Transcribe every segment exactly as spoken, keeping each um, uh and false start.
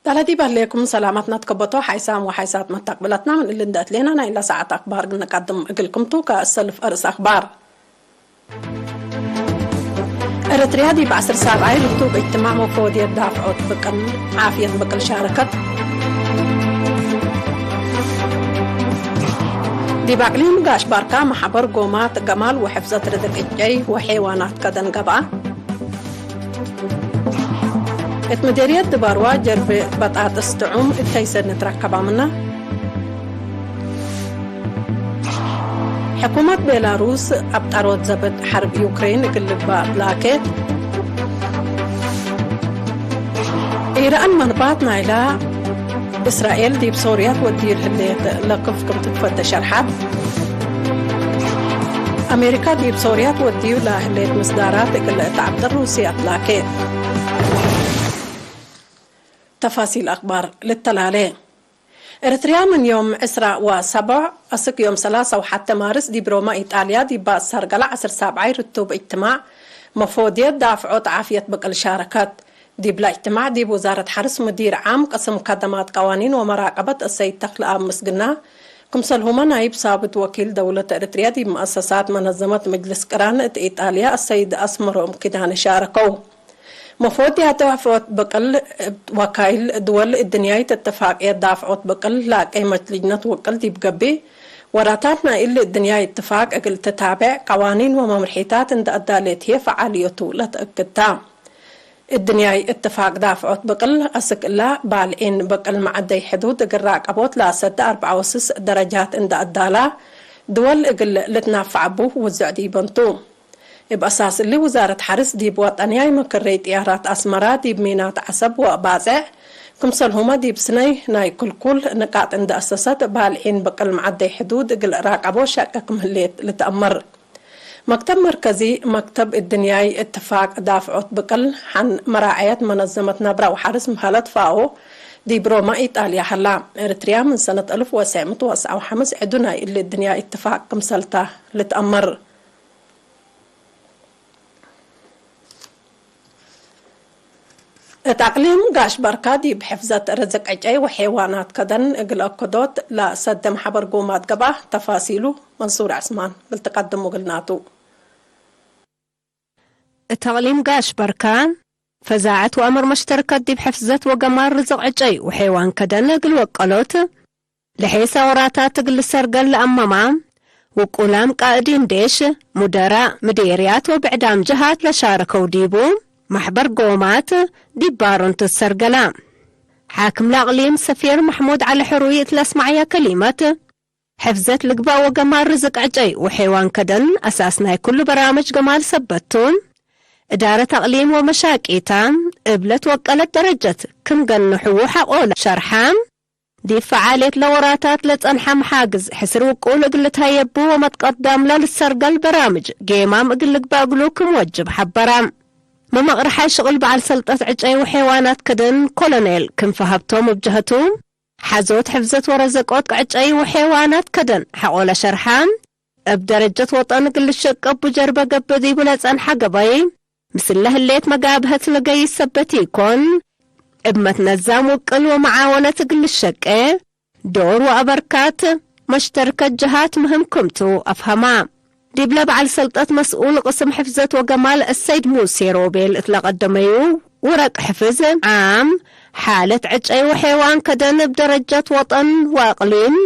አለ ዲብ ህሌኩም ሰላመትነ ትከበቶ ሓይሳም ወሓይሳት መተቅብለትና፣ ምን እሊ እንዴ አትሌና ናይ ለሰዓት አክባር ነቀድም እግልኩም ቱ። ከእሰልፍ አርእስ አክባር። ኤረትርያ ዲብ ዐስር ሳብዓይ ርቱብ እጅትማዕ መፎድየት ዳፍዖት ብቅል ዓፍየት ብቅል ሻረከት። ዲብ አቅሊም ጋሽ ባርካ መሐበር ጎማት ገማል ወሕፍዘት ርዝቅ ዕጨይ ወሐይዋናት ከደን ገብአ። እት ምዴርየት ድባርዋ ጀርብ በጣጥስ ጥዑም እት ከይሰ ንትረከባ ምነ። ሕኩመት ቤላሩስ አብጠሮት ዘብጥ ሐርብ ዩክሬን እግል ልግባእ ላኬት። ኢራን መንባት ናይላ እስራኤል ዲብ ሶርያ ትወድዩ ለህሌት ለክፍ ክም ትትፈተ ሸርሐት። አሜሪካ ዲብ ሶርያ ትወድዩ ለህሌት ምስዳራት እግል ተዐብጥር ሩስያ ትላኬት። ተፋሲል አክባር ልተላሌ። ኤረትርያ ምን ዮም ዕስራ ወሰቦዕ አስክ ዮም ሰላሳ ወሐተ ማርስ ዲብ ሮማ ኢጣልያ ዲብ ባጽ ሰርገለ ዐስር ሳብዓይ ርቱብ እጅትማዕ መፎድየት ዳፍዖት ዓፍየት ብቅል ሻረከት። ዲብለ እጅትማዕ ዲብ ውዛረት ሐርስ ሙዲር ዓም ቅስም ከደማት ቀዋኒን ወመራቀበት አሰይድ ተክለአብ ምስግና፣ ክምሰልሁመ ናይብ ሳብት ወኪል ደውለት ኤረትርያ ዲብ መአሰሳት መነዘመት ምጅልስ ቅራን እት ኢጣልያ አሰይድ አስመሮም ኪዳነ ሻረከው። መፎድያት ዳፍዖት ብቅል እብ ወካይል ድወል እድንያይት እትፋቅየት ዳፍዖት ብቅል ላቄመት ልጅነት ውቅል ዲብ ገብእ፣ ወራታት ናይ እሊ እድንያይ እትፋቅ እግል ትታቤዕ ቀዋኒን ወመምርሒታት እንደ አዳሌት ህዬ ፈዓልዮቱ ለትአክድ ታ። እድንያይ እትፋቅ ዳፍዖት ብቅል አስክ እላ ባልዒን ብቅል መዐደይ ሕዱድ እግል ራቀቦት ለአሰደ አርበዓ ወስስ ደረጃት እንደ አዳላ፣ ድወል እግል ልትናፈዕ እቡ ውዝዕ ዲበን ቱ። እብ አሳስ እሊ፣ ውዛረት ሐርስ ዲብ ወጠንያይ መክረይ ጥያራት አስመራ ዲብ ሚናት ዐሰብ ወአባጽዕ፣ ክምሰልሁመ ዲብ ስነይ ናይ ክልኩል ንቃጥ እንደ አሰሰት፣ ባልዒን ብቅል መዐደይ ሕዱድ እግል ራቀቦ ሸቄ ክም ህሌት ልትአመር። መክተብ መርከዚ መክተብ እድንያይ እትፋቅ ዳፍዖት ብቅል ሐን መራዐየት መነዘመት ነብረ ወሐርስ ምሀለት ፋኦ ዲብ ሮማ ኢጣልያ ሀላ። ኤረትርያ ምን ሰነት አልፍ ወትሰዕ ምእት ወትስዓ ወሐምስ ዕዱ ናይ እሊ እድንያይ እትፋቅ ክምሰልታ ልትአመር። እት አቅሊም ጋሽ በርካ ዲብ ሕፍዘት ርዝቅ ዕጨይ ወሐይዋናት ከደን እግል አከዶት ለሰደም ሐበር ጎማት ገብአ። ተፋሲሉ መንሱር ዐስማን እግል ትቀድሙ እግልናቱ። እት አቅሊም ጋሽ በርካ ፈዛዐት ወአምር መሽተርከት ዲብ ሕፍዘት ወገማል ርዝቅ ዕጨይ ወሐይዋን ከደን እግል ወቀሎት ለሔሰ ወራታት እግል ልሰርገል ለአመማ፣ ውቁላም ቃእዲን ዴሽ፣ ሙደራእ፣ ምዴርያት ወብዕዳም ጀሃት ለሻረከው ዲቡ፣ መሕበር ጎማት ዲብ ባሮን ትሰርገላ። ሓክም ለአቅሊም ሰፊር መሕሙድ ዐሊ ሕሩይ እት ለአስመዐያ ከሊመት፣ ሕፍዘት ልግባእ ወገማል ርዝቅ ዕጨይ ወሐይዋን ከደን አሳስ ናይ ኩሉ በራምጅ ገማል ሰበት ቱ። እዳረት አቅሊም ወመሻቂታ እብ ለትወቀለት ደረጀት ክም ገንሕዉ ሐቆለ ሸርሐ። ዲብ ፈዓልየት ለወራታት ለጸንሐ መሓግዝ ሕስር ውቁል እግል ልትሀየቡ ወመትቀዳም ለልትሰርገል በራምጅ ጌማም እግል ልግበእ እግሉ ክም ወጅብ ሐበረ። መመቅርሓይ ሽቅል በዐል ሰልጠት ዕጨይ ወሐይዋናት ከደን ኮሎኔል ክንፈ ሀብቶም እብ ጀሀቱ፣ ሐዞት ሕፍዘት ወረዘቆት ዕጨይ ወሐይዋናት ከደን ሐቆለ ሸርሐ። እብ ደረጀት ወጠን እግል ልሸቀቡ ጀርበ ገብእ ዲቡ ለጸንሐ ገበይ፣ ምስለ ህሌት መጋብሀት ለገይስ ሰበት ኢኮን፣ እብ መትነዛም ውቅል ወመዓወነት እግል ልሸቄ ዶር ወአበርካት መሽተርከት ጀሃት ምህም ክምቱ አፍሀማ። ዲብለ በዐል ሰልጠት መስኡል ቅስም ሕፍዘት ወገማል አሰይድ ሙሴ ሮቤል እት ለቀደመዩ ውረቅ ሕፍዝ ዓም፣ ሓለት ዕጨይ ወሐይዋን ከደን እብ ደረጀት ወጠን ወአቅሊም፣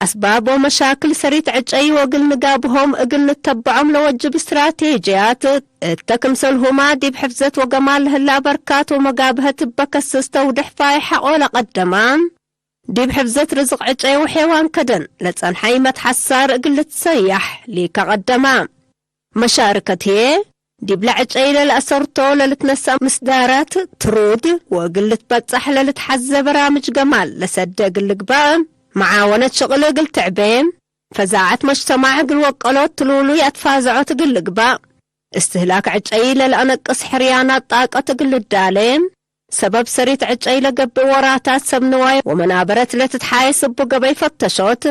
አስባብ ወመሻክል ሰሪት ዕጨይ ወእግል ንጋብሆም እግል ንተበዖም ለወጅብ እስትራቴጅያት እተ ክምሰልሁማ ዲብ ሕፍዘት ወገማል ለህላ በርካት ወመጋብሀት እበ ከስስ ተውድሕ ፋይሕ ሐቆ ለቀደማ፣ ዲብ ሕፍዘት ርዝቅ ዕጨይ ወሐይዋን ከደን ለጸንሐ ኢመት ሐሳር እግል ልትሰያሕ ሊከ ቀደማ። መሻርከት ህዬ፣ ዲብለ ዕጨይ ለልአሰርቶ ለልትነሰእ ምስዳራት ትሩድ ወእግል ልትበጸሕ ለልትሐዘ በራምጅ ገማል ለሰደ እግል ልግባእ፣ መዓወነት ሽቅል እግል ትዕቤ፣ ፈዛዐት መጅተማዕ እግል ወቀሎት ትሉሉይ አትፋዘዖት እግል ልግባእ፣ እስትህላክ ዕጨይ ለልአነቅስ ሕርያናት ጣቀት እግል ልዳሌ፣ ሰበብ ሰሪት ዕጨይ ለገብእ ወራታት ሰብ ንዋይ ወመናበረት ለትትሓየስ እቡ ገበይ ፈተሾት፣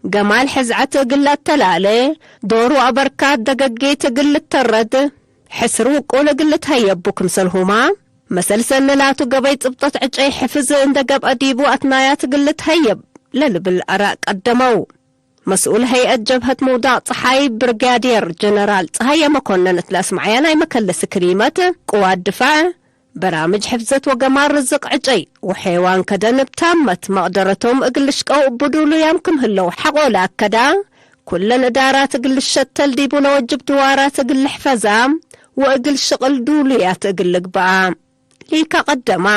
ገማል ሕዝዐት እግል ለአተላሌ፣ ዶር ወአበርካት ደገጊት እግል ልተረድ፣ ሕስር ውቁል እግል ልትሀየቡ ክምሰልሁማ፣ መሰል ሰኒ ላቱ ገበይ ጽብጠት ዕጨይ ሕፍዝ እንደ ገብአ ዲቡ አትናያት እግል ልትሀየብ ለልብል አራእ ቀደመው። መስኡል ሀይአት ጀብሀት ምውዳቅ ጸሓይ ብርጋዴር ጀነራል ጸሃየ መኮነን እት ለአስመዐየ ናይ መከለሲ ክሊመት፣ ቅዋት ድፋዕ፣ በራምጅ ሕፍዘት ወገማር ርዝቅ ዕጨይ ወሐይዋን ከደን እብ ታመት መቅደረቶም እግል ልሽቀው እቡ ዱሉያም ክም ህለው ሐቆ ለአከዳ፣ ኩለን እዳራት እግል ልሸተል ዲቡ ለወጅብ ድዋራት እግል ልሕፈዛ ወእግል ሽቅል ዱሉያት እግል ልግበአ ሊከ ቀደማ።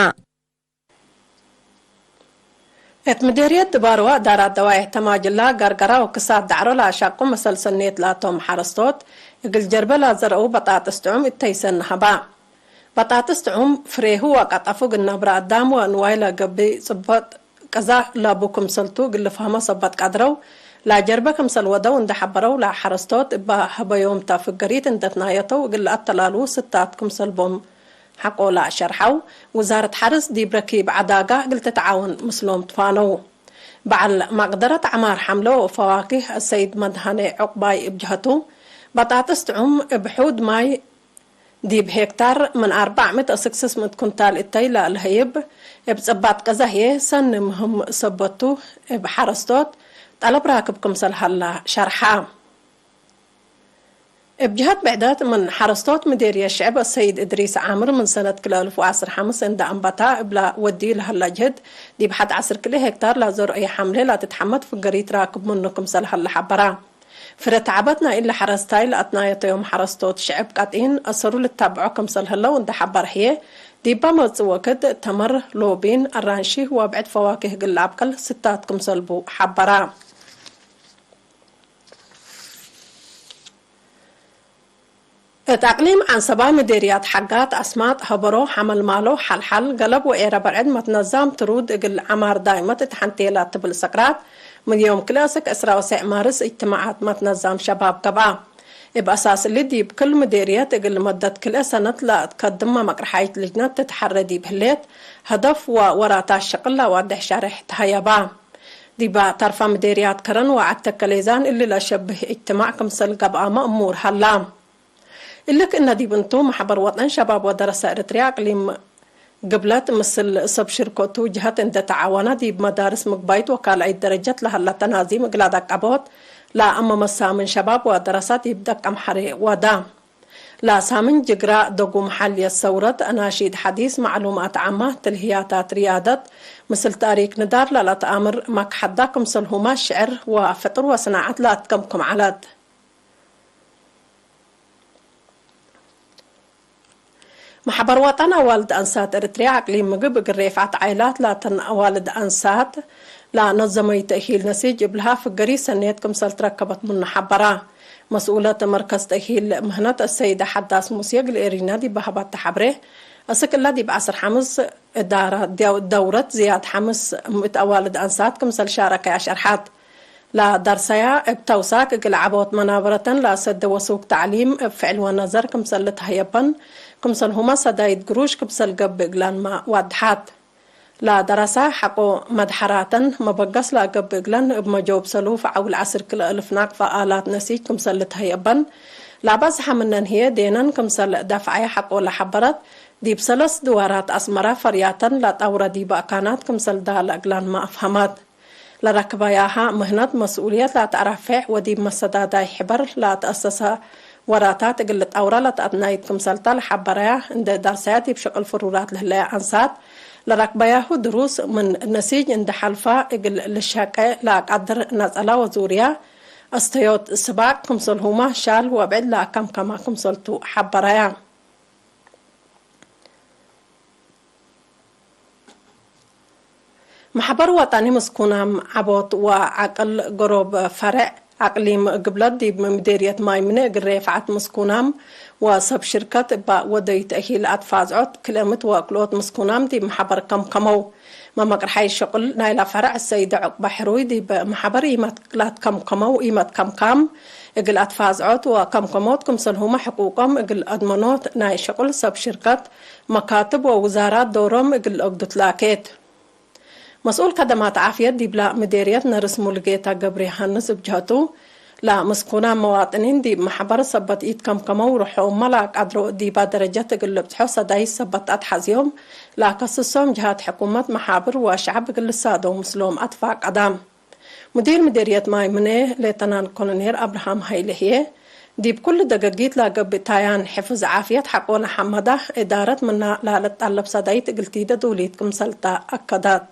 እት ምዴርየት ድባርዋ እዳራት ደዋይሕ ተማጅላ፣ ገርገራ ወክሳት ዳዕሮ ለአሻቁ መሰል ሰኔት ላቶም ሐረስቶት፣ እግል ጀርበ ላዘረኡ በጣጥስ ጥዑም እተይሰን ሀባ። በጣጥስ ጥዑም ፍሬሁ ወቀጠፉ እግል ነብረ አዳም ወንዋይ ለገብእ ጽበጥ ቀዛህ ለቡ ክምሰልቱ እግል ልፍሀሞ ሰበት ቀድረው፣ ላጀርበ ክምሰል ወደው እንዴ ሐበረው፣ ለሐረስቶት እበ ሀበዮም ተ ፍገሪት እንዴ ትናየተው እግል ለአተላልዉ ስታት ክምሰል ቦም ሐቆ ለአሸርሐው፣ ውዛረት ሐርስ ዲብ ረኪብ ዐዳጋ እግል ትትዓወን ምስሎም ትፋነው። በዐል መቅደረት ዐማር ሐምለ ወፈዋኪህ አሰይድ መድሀኔ ዑቅባይ እብ ጀሀቱ፣ በጣጥስ ጥዑም እብ ሑድ ማይ ዲብ ሄክታር ምን አርበዕ ምእት እስክ ስስ ምእት ኩንታል እተይ ለልሀይብ፣ እብ ጽባጥ ቀዛህዬ ሰኒ ምህም ሰበት ቱ፣ እብ ሐረስቶት ጠለብ ራክብ ክምሰል ሀላ ሸርሐ። እብ ጀሀት ብዕደት፣ ምን ሐረስቶት ምዴርየት ሽዕብ አሰይድ እድሪስ ዓምር ምን ሰነት ክልኤ አልፍ ወዐስር ሐምስ እንደ አንበታ እብላ ወድዩ ለሀላ ጅህድ፣ ዲብ ሐድ ዐስር ክልኤ ሄክታር ለዘርኦየ ሐምሌ ለትትሐመድ ፍገሪት ራክብ ምኑ ክምሰል ሀለ ሐበራ። ፍረ ተዐበት ናይ እለ ሐረስታይ ለአትናየተዮም ሐረስቶት ሽዕብ ቀጢን አሰሩ ልታብዖ ክምሰል ህለው እንደ ሐበር ህዬ፣ ዲባ መጽእ ወክድ ተመር፣ ሎቢን፣ አራንሺ ወብዕድ ፈዋኪህ እግል ለአብቀል ስታት ክምሰል ቡ ሐበራ። እት አቅሊም ዐንሰባ ምዴርያት ሐጋት፣ አስማጥ፣ ሀበሮ፣ ሐመልማሎ፣ ሐልሐል፣ ገለብ ወኤረ በርዕድ መትነዛም ትሩድ እግል ዐማር ዳይመት እት ሐንቴ ላትብል ሰቅራት፣ ምን ዮም ክልኤ እስክ ዕስራ ወሰዕ ማርስ እጅትማዓት መትነዛም ሸባብ ገብአ። እብ አሳስ እሊ ዲብ ክል ምዴርየት እግል መደት ክልኤ ሰነት ለአትከድም መቅርሓይት ልጅነት ትትሐሬ ዲብ ህሌት፣ ሀደፍ ወወራታት ሸቅል ለአዋዴሕ ሸሬሕ ተሀየባ። ዲበ ተርፈ ምዴርያት ከረን ወዐድ ተከሌዛን እሊ ለሸብህ እጅትማዕ ክምሰል ገብአመ እሙር ሀላ። እሊ ክእነ ዲብ እንቱ፣ መሕበር ወጠን ሸባብ ወደረሰ ኤረትርያ አቅሊም ግብለት ምስል ሰብ ሽርከቱ ጀሀት እንዴ ተዓወነ፣ ዲብ መዳርስ ምግባይት ወካልአይት ደረጀት ለሀለ ተናዚም እግል አደቀቦት ለአመመ ሳምን ሸባብ ወደረሰ ዲብ ደቀም ሐሬ ወዳ። ለሳምን ጅግራ፣ ደጉም ሐልየት ሰውረት፣ አናሺድ ሐዲስ፣ መዕሉማት ዓመ፣ ትልህያታት ርያደት፣ ምስል ታሪክ ንዳር ለለተአምር መክሐዳ፣ ክምሰልሁመ ሽዕር ወፍጥር ወስናዐት ለአትከምክም ዐለት። መሕበር ወጠን አዋልድ አንሳት ኤረትርያ አቅሊም ምግብ እግል ሬፍዐት ዓይላት ላተን አዋልድ አንሳት ለነዘመዩ ተእሂል ነሲጅ እብልሃ ፍገሪት ሰኔት ክምሰል ትረከበት ምኑ ሐበራ። መስኡለት መርከዝ ተእሂል ምህነት አሰይደ ሐዳስ ሙሴ እግል ኤሪና ዲብ ሀባተ ሐብሬ፣ አስክ እለ ዲብ ዐስር ሐምስ እዳራ ደውረት ዝያድ ሐምስ ምእት አዋልድ አንሳት ክምሰል ሻረከያ ሸርሐት። ለደርሰያ እብ ተውሳክ እግል ዐቦት መናበረተን ለአሰደ ወሱክ ተዕሊም እብ ፍዕል ወነዘር ክምሰል ልትሀየበን፣ ክምሰልሁመ ሰዳይት ግሩሽ ክምሰል ገብእ እግለንመ ዋድሐት። ለደረሳ ሐቆ መድሐራተን መበገስ ለገብእ እግለን እብ መጆብ ሰሉፍ ዐውል ዐስር ክልኤ እልፍ ናቅፈ አላት ነሲጅ ክምሰል ልትሀየበን፣ ለአበዝሐ ምነን ህዬ ዴነን ክምሰል ደፍዐየ ሐቆ ለሐበረት፣ ዲብ ሰለስ ድዋራት አስመረ ፈርያተን ለጠውረ ዲበ አካናት ክምሰል ዳለ እግለንመ አፍሀመት። ለረክበያሀ ምህነት መስኡልየት ለአትአራፌዕ ወዲብ መሰዳዳይ ሕበር ለአትአሰሰ ወራታት እግል ልጠውረ ለተአትናይት ክምሰልተ ለሐበረያ እንዴ ደርሰያ ዲብ ሸቅል ፍሩራት ለህለያ አንሳት ለረክበያሁ ድሩስ ምን ነሲጅ እንዴ ሐልፋ እግል ልሸቄ ለአቀድር ነጸላ ወዙርያ፣ አስተዮት ስባቅ ክምሰልሁመ ሻል ወብዕድ ለአከምከማ ክምሰልቱ ሐበረያ። መሕበር ወጠኒ ምስኩናም ዐቦት ወዐቅል ገሮብ ፈሬዕ አቅሊም ግብለት ዲብ ምዴርየት ማይምነ እግል ሬፍዐት ምስኩናም ወሰብ ሽርከት እበ ወደዩ ተእሂል አትፋዝዖት ክልኤ ምእት ወክልኦት ምስኩናም ዲብ መሕበር ከምከመው። መመቅርሐይ ሸቁል ናይለ ፈረዕ ሰይድ ዑቅበ ሕሩይ ዲብ መሕበር ኢመት ላትከምከመው ኢመት ከምካም እግል አትፋዝዖት ወከምከሞት ክምሰልሁመ ሕቁቆም እግል አድመኖት ናይ ሸቁል ሰብ ሽርከት መካትብ ወውዛራት ዶሮም እግል ለአግዱ ትላኬት። መስኡል ከደማት ዓፍየት ዲብላ ምዴርየት ነርስ ሙሉጌታ ገብረዮሐንስ እብ ጀህቱ፣ ለምስኩናም መዋጥኒን ዲብ መሕበር ሰበት ኢትከምከመው ርሖምመ ለአቀድሮ ዲባ ደረጀት እግል ልብጽሖ ሰዳይት ሰበት አትሐዝዮም ለአከስሶም ጀሃት ሕኩመት፣ መሓብር ወሸዐብ እግል ልሳደው ምስሎም አትፋቀዳም። ሙዲር ምዴርየት ማይ ምኔ ሌተናንት ኮሎኔል አብርሃም ሀይለ ህዬ፣ ዲብ ኩሉ ደገጊት ለገብእ ታያን ሕፍዝ ዓፍየት ሐቆ ለሐመዳ፣ እዳረት ምና ለልትጠለብ ሰዳይት እግል ቲደ ዱሊት ክምሰልታ አከዳት።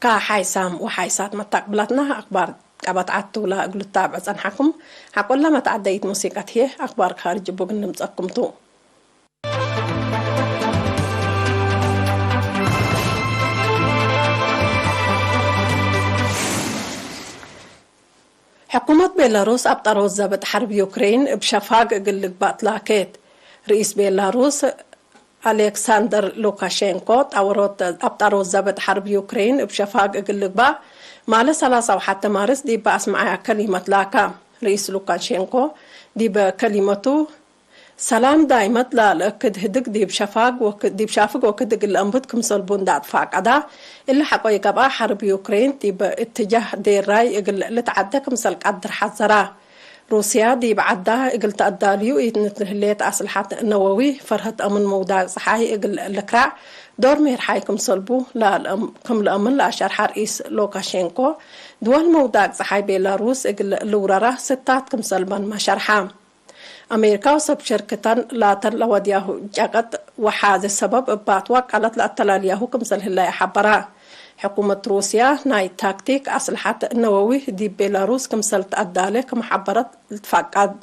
ከሓይሳም ወሓይሳት መታቅብላትና አክባር ቀበት ዐቱ ለእግሉ ታብዕ ጸንሐኩም። ሐቆለ መትዐደይት ሙሲቀት ህዬ አክባር ካርጅ እቡ ግንምጸኩም ቱ። ሕኩመት ቤላሩስ አብጠሮት ዘብጥ ሐርብ ዩክሬን እብ ሸፋግ እግል ልግባእ ትላኬት። ርኢስ ቤላሩስ አሌክሳንደር ሉካሼንኮ ጣወሮት አብጠሮት ዘብጥ ሐርብ ዩክሬን እብ ሸፋግ እግል ልግባእ ማለ ሰላሳ ወሐተ ማርስ ዲብ አስመዐያ ከሊመት ላካ። ርኢስ ሉካሼንኮ ዲበ ከሊመቱ፣ ሰላም ዳይመት ለልአክድ ህድግ ዲብ ሸፋግ ወክ-፣ ዲብ ሻፍግ ወክድ እግል ለአንብት ክምሰል ቡ እንደ አትፋቀዳ፣ እሊ ሐቆ ኢገብአ ሐርብ ዩክሬን ዲብ እትጃህ ዴራይ እግል ልትዐደ ክምሰል ቀድር ሐዘራ። ሩስያ ዲብ ዐዳ እግል ተአዳልዩ ኢትንትህሌት አስልሐት ነወዊ፣ ፈርሀት አምን መውዳቅ ጸሓይ እግል ልክራዕ ዶር ሜርሓይ ክምሰል ቡ ለልአም-፣ ክም ለአምን ለአሸርሐ ርኢስ ሉካሼንኮ፣ ድወል መውዳቅ ጸሓይ ቤላሩስ እግል ልውረራ ስታት ክምሰል በንመ ሸርሐ። አሜሪካ ወሰብ ሸርክተን ላተን ለወድያሁ ጨቀጥ ወሓዘ ሰበብ እባት ዋቃለት ለአተላልያሁ ክምሰል ህለ ይሐበራ። ሕኩመት ሩስያ ናይ ታክቲክ አስልሐት ነወዊ ዲብ ቤላሩስ ክምሰል ተአዳለ ክም ሐበረት ልትፋቀድ።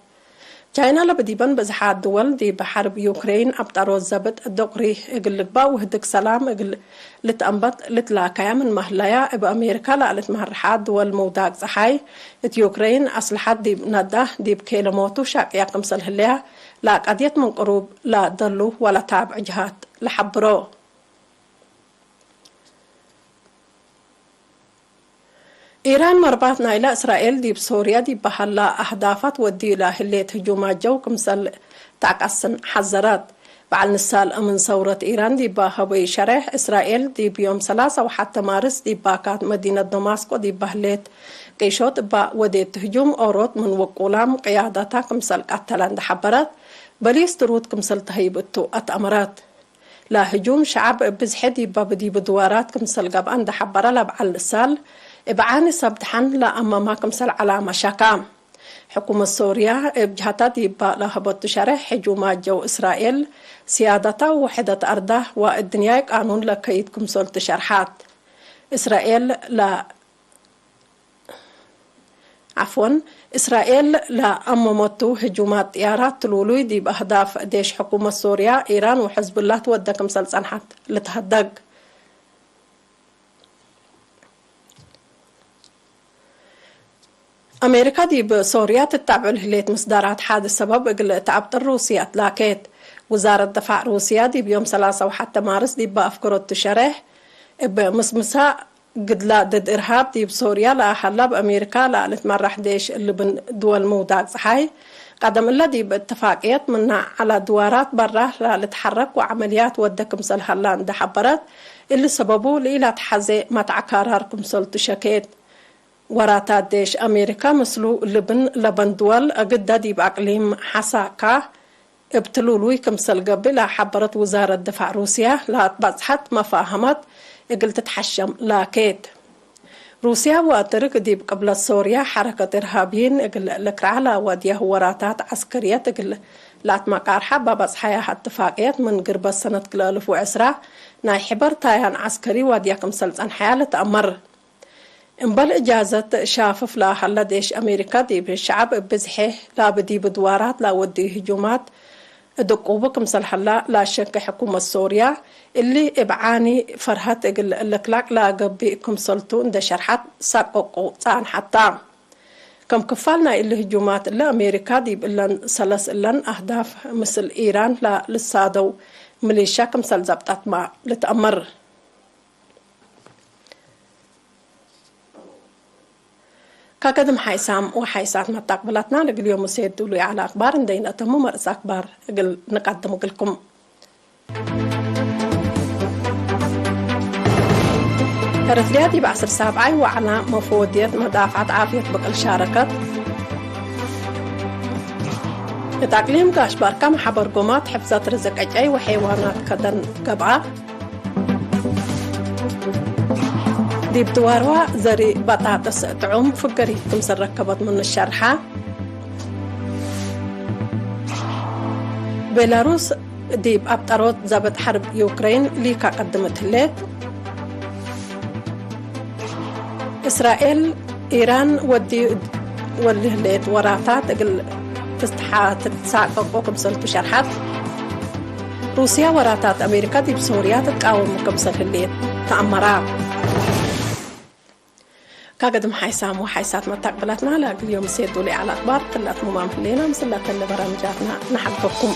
ቻይና ለብዲበን ብዝሓት ድወል ዲብ ሐርብ ዩክሬን አብጠሮት ዘብጥ ዶቅሪ እግል ልግባእ ወህድግ ሰላም እግል ልትአንበጥ ልትላከያ ምን መህለያ፣ እብ አሜሪካ ለልትመርሓ ድወል መውዳቅ ጸሓይ፣ እት ዩክሬን አስልሐት ዲብ ነዳ ዲብ ኬለሞቱ ሻቅያ ክምሰል ህለያ፣ ለቀድየት ምን ቅሩብ ለደሉ ወለታብዕ ጀሃት ለሐብሮ። ኢራን መርባት ናይለ እስራኤል ዲብ ሶርያ ዲብ በሀላ አህዳፋት ወድዩ ለህሌት ህጁማት ጀው ክምሰል ተአቀስን ሐዘረት። በዐል ንሳል አምን ሰውረት ኢራን ዲብ ሀበዩ ሸሬሕ፣ እስራኤል ዲብ ዮም ሰላሳ ወሐተ ማርስ ዲብ ባካት መዲነት ደማስቆ ዲብ በህሌት ቂሾት እባ ወዴት ህጁም ኦሮት ምን ውቁላም ቅያዳታ ክምሰል ቀተለ እንደ ሐበረት፣ በሊስ ትሩድ ክምሰል ተሀይብ እቱ አትአመረት። ለህጁም ሸዐብ እብ ብዝሒ ዲበ ብዲቡ ድዋራት ክምሰል ገብአ እንደ ሐበረ ለበዐል ንሳል፣ እብ ዓኒ ሰብ ደሐን ለአመማ ክምሰል ዐላመ ሸካ። ሕኩመት ሶርያ እብ ጀሀታ ዲባ ለሀበቱ ሸሬሕ፣ ህጁማት ጀው እስራኤል፣ ስያደታ ወውሕደት አርዳ ወእድንያይ ቃኑን ለከይድ ክምሰልቱ ሸርሐት። እስራኤል ለ-፣ ዐፍወን፣ እስራኤል ለአመመቱ ህጁማት ጥያራት ትሉሉይ ዲብ አህዳፍ ዴሽ ሕኩመት ሶርያ፣ ኢራን ወሕዝቡላህ ትወደ ክምሰል ጸንሐት ልትሀደግ። አሜሪካ ዲብ ሶርያ ትታብዑ ለህሌት ምስዳራት ሓዚ ሰበብ እግል ተአብጥር ሩስየ አትላኬት። ውዛረት ድፋዕ ሩስያ ዲብ ዮም ሰላሳ ወሐተ ማርስ ዲብ አፍገረቱ ሸሬሕ፣ እብ ምስምሳ ግድላ ድድ እርሃብ ዲብ ሶርያ ለአሀላ እብ አሜሪካ ለልትመራሕ ዴሽ ልብን ድወል ምውዳቅ ጸሓይ፣ ቀደም እለ ዲብ እትፋቅየት ምነ ዐለ ድዋራት በራ ለልትሐረክ ወዐመልያት ወደ ክምሰል ሀላ እንደ ሐበረት፣ እሊ ሰበቡ ለኢለትሐዜ መትዐ ካራር ክምሰልቱ ሸኬት። ወራታት ዴሽ አሜሪካ ምስሉ ልብን ለበን ድወል እግደ ዲብ አቅሊም ሐሳካ እብ ትሉሉይ ክምሰል ገብእ ለሐበረት ውዛረት ድፋዕ ሩስያ ለአትበጽሐት መፋሀመት እግል ትትሐሸም ላኬት። ሩስያ ወአትርክ ዲብ ቅብለት ሶርያ ሐረከት እርሃብይን እግል ልክርዓ ለወድያሁ ወራታት ዐስከርየት እግል ለአትመቃርሐ በበጽሐያህ እትፋቅየት ምን ግርበት ሰነት ክልኤ አልፍ ወዕስራ ናይ ሕበር ታያን ዐስከሪ ወድያ ክምሰል ጸንሐያ ልትአመር። እምበል እጃዘት ሻፍፍ ለሀለ ዴሽ አሜሪካ ዲብ ሸዐብ እብ ብዝሒ ላብ ዲብ ድዋራት ለወድዩ ህጁማት እድቁቡ ክምሰል ሀላ ለአሸኬ ሕኩመት ሶርያ፣ እሊ እብ ዓኒ ፈርሀት እግል ልክላቅ ለገብእ ክምሰልቱ እንደ ሸርሐት ሳቆቁ ጸንሐታ። ከም ክፋል ናይ እሊ ህጁማት እለ አሜሪካ ዲብ እለን ሰለስ እለን አህዳፍ ምስል ኢራን ለልሳደው ሚሊሻ ክምሰል ዘብጠትመ ልትአመር። ከገድም ሓይሳም ወሓይሳት መታቅብላትና ለእግል ዮም ውሴት ዱሉይ ዐለ አክባር እንዴ ኢነአተሙ መርስ አክባር እግል ንቀድም እግልኩም። ኤረትርያ ዲብ ዐስር ሳብዓይ ወዕላ መፈወድየት መዳፍዐት ዓፍየት ብቅል ሻረከት። እት አቅሊም ጋሽ ባርካ መሓበር ጎማት ሕፍዘት ርዝቅ ዕጨይ ወሐይዋናት ከደን ገብአ። ዲብ ድዋርዋ ዘሪ በጣጥስ ጥዑም ፍገሪት ክምሰል ረከበት ምኑ ሸርሐ። ቤላሩስ ዲብ አብጠሮት ዘብጥ ሐርብ ዩክሬን ሊካ ቀድመት ህሌት። እስራኤል፣ ኢራን ወዲ ወልህሌት ወራታት እግል ትትሓ-፣ ትትሳቀቆ ክምሰልቱ ሸርሐት። ሩስያ ወራታት አሜሪካ ዲብ ሶርያ ትትቃወም ክምሰል ህሌት ተአመራ። ካገድም ሓይሳም ወሓይሳት መታቅብላትና ለእግል ዮም ሴዱ ለዐለ አክባር ክል አትሙማም ህሌና፣ ምስል ለተለ በራምጃትና ነሐልፈኩም።